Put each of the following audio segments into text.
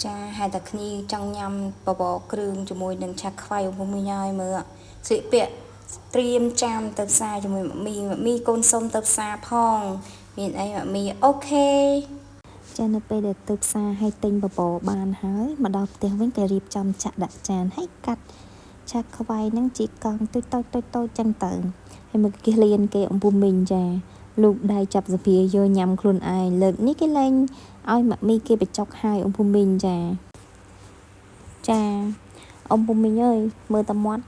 ចាហើយតែគ្នាចង់ញ៉ាំបបរគ្រឿងជាមួយនឹងឆាខ្វៃអ៊ំពូមីងហើយមើលស្លៀកពាក់ត្រៀមចាំទៅផ្សារជាមួយម៉ាមីម៉ាមីកូនសុំទៅផ្សារផងមានអីម៉ាមី OK ចានៅពេលដែលទៅផ្សារឲ្យទិញបបរបានហើយមកដល់ផ្ទះវិញក៏រៀបចំចាក់ដាក់ចានហើយកាត់ឆាខ្វៃហ្នឹងជាកង់តូចតូចតូចតូចចឹងទៅហើយមកគេលៀនគេអំពូមីងចាលូកដៃចាប់សភាយកញ៉ាំខ្លួនឯងលើកនេះគេលែងឲ្យម៉ាក់មីគេបញ្ចុកហើយអំពូមីងចាចាអំពូមីងអើយមើលតែមាត់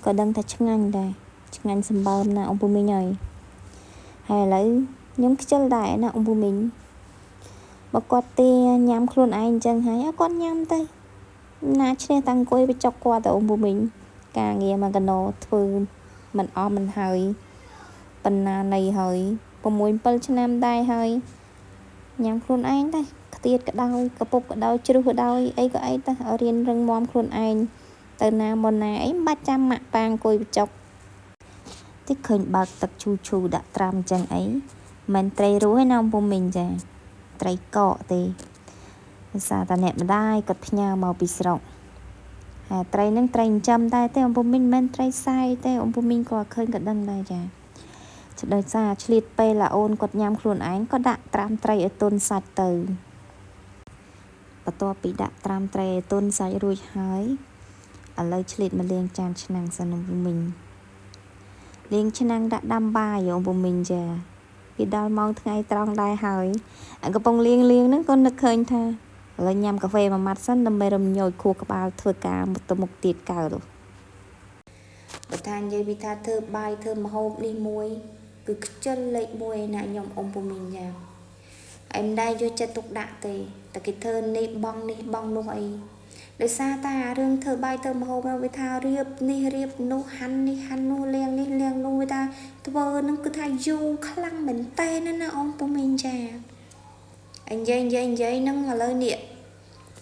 ក៏ដឹងថាឆ្ងាញ់ដែរឆ្ងាញ់សម្បើមណាស់អំពូមីងអើយហើយឥឡូវខ្ញុំខ្ជិលដែរណាអំពូមីងបើគាត់ទាញ៉ាំខ្លួនឯងអញ្ចឹងហើយគាត់ញ៉ាំទៅណាឈ្នះតាំងអង្គុយបញ្ចុកគាត់ទៅអំពូមីងការងារមកកណោធ្វើមិនអស់មិនហើយបណ្ណានៃហើយ6 7ឆ្នាំដែរហើយញ៉ាំខ្លួនឯងទៅខ្ទាតក៏ដោយកពុបក៏ដោយជ្រុះក៏ដោយអីក៏អីទៅឲ្យរៀនរឹងមាំខ្លួនឯងទៅណាមកណាអីមិនបាច់ចាំម៉ាក់ប៉ាអង្គុយបញ្ចុកតិចឃើញបើកទឹកឈូឈូដាក់ត្រាំអញ្ចឹងអីមិនត្រីរស់ឯណាអំពូមីងចាត្រីកកទេភាសាតាអ្នកម្ដាយគាត់ផ្ញើមកពីស្រុកហើយត្រីនឹងត្រីចិញ្ចឹមដែរទេអំពូមីងមិនមែនត្រីសាយទេអំពូមីងក៏ឃើញក៏ដឹងដែរចាដោយសារឆ្លៀតពេលឡាអូនគាត់ញ៉ាំខ្លួនឯងក៏ដាក់ត្រាំត្រីឲ្យទន់សាច់ទៅបន្ទាប់ពីដាក់ត្រាំត្រីឲ្យទន់សាច់រួចហើយឥឡូវឆ្លៀតមកលាងចានឆ្នាំងសិនអំពូមីងលាងឆ្នាំងដាក់ដាំបាយអំពូមីងចាពីដល់ម៉ោងថ្ងៃត្រង់ដែរហើយកំពុងលាងលាងហ្នឹងក៏នឹកឃើញថាឥឡូវញ៉ាំកាហ្វេមួយម៉ាត់សិនដើម្បីរំញោចខួរក្បាលធ្វើការទៅមុខទៀតកើតបើថានិយាយពីថាធ្វើបាយធ្វើម្ហូបនេះមួយគឺខ្ជិលលេខ1ឯណាខ្ញុំអ៊ំពូមីងចាឯមិនដែរយកចិត្តទុកដាក់ទេតែគេធ្វើនេះបងនេះបងនោះអីដោយសារតែរឿងធ្វើបាយធ្វើម្ហូបវាថារៀបនេះរៀបនោះហាន់នេះហាន់នោះលាងនេះលាងនោះវាថាធ្វើនឹងគឺថាយូរខ្លាំងមែនតើណាអ៊ំពូមីងចាអញនិយាយនិយាយនិយាយហ្នឹងឥឡូវនេះ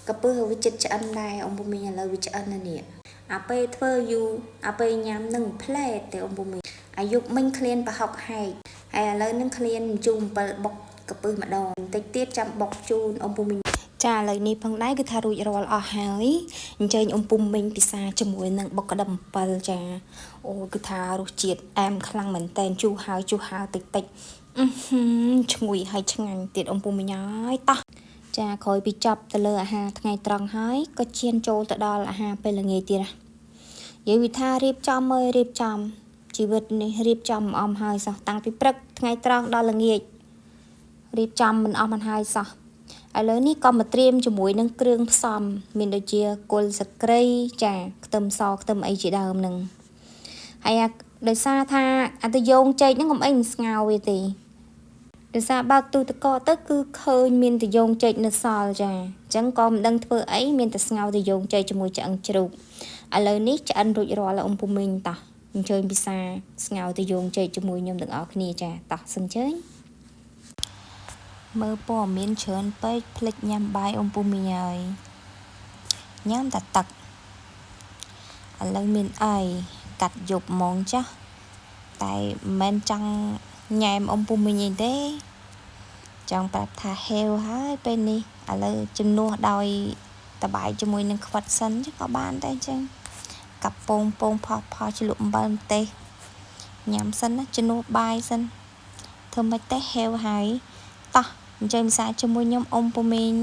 កពើវាចិត្តឆ្អិនដែរអ៊ំពូមីងឥឡូវវាឆ្អិនណានេះអាពេលធ្វើយូរអាពេលញ៉ាំនឹងផ្លែទេអ៊ំពូមីងអាយុមិញឃ្លានប្រហុកហែកហើយឥឡូវនឹងឃ្លានជូរ7បុកកពឹសម្ដងបន្តិចទៀតចាំបុកជូនអ៊ំពូមីងចាឥឡូវនេះផងដែរគឺថារួចរាល់អស់ហើយអញ្ជើញអ៊ំពូមីងពិសាជាមួយនឹងបុកក្តឹម7ចាអូគឺថារសជាតិអែមខ្លាំងមែនតែនជូរហើយជូរហើយតិចតិចឈ្ងុយហើយឆ្ងាញ់ទៀតអ៊ំពូមីងហើយតោះចាក្រោយពីចប់ទៅលើអាហារថ្ងៃត្រង់ហើយក៏ឈានចូលទៅដល់អាហារពេលល្ងាចទៀតណានិយាយវិថារៀបចំមើលរៀបចំជីវិតនេះរៀបចំមិនអមហើយសោះតាំងពីព្រឹកថ្ងៃត្រង់ដល់ល្ងាចរៀបចំមិនអស់មិនហើយសោះឥឡូវនេះក៏មកត្រៀមជាមួយនឹងគ្រឿងផ្សំមានដូចជាគល់សក្រីចាខ្ទឹមសខ្ទឹមអីជាដើមនឹងហើយដោយសារថាអាទៅយងចេកហ្នឹងកុំអីមិនស្ងោវាទេដោយសារបើកទូទឹកកកទៅគឺឃើញមានតយងចេកនៅសល់ចាអញ្ចឹងក៏មិនដឹងធ្វើអីមានតែស្ងោតយងចេកជាមួយឆ្អឹងជ្រូកឥឡូវនេះឆ្អិនរួចរាល់អ៊ំពូមីងតោះអញ្ជើញពិសាស្ងោតយងចេកជាមួយខ្ញុំទាំងអស់គ្នាចាតោះសូមអញ្ជើញមើលព័ត៌មានច្រើនពេកភ្លេចញ៉ាំបាយអ៊ំពូមីងហើយញ៉ាំតែទឹកឥឡូវមានអីកាត់យប់ហ្មងចាស់តែមិនមែនចង់ញ៉ែមអ៊ំពូមីងអីទេចង់ប្រាប់ថាហេវហើយពេលនេះឥឡូវជំនួសដោយតបាយជាមួយនឹងខ្វិតសិនក៏បានដែរអញ្ចឹងកាប់ពងពងផោះផោះជ្លក់អំបិលម្ទេសញ៉ាំសិនណាជំនួសបាយសិនធ្វើម៉េចទេហេវហើយតោះអញ្ជើញពិសាជាមួយខ្ញុំអ៊ំពូមីង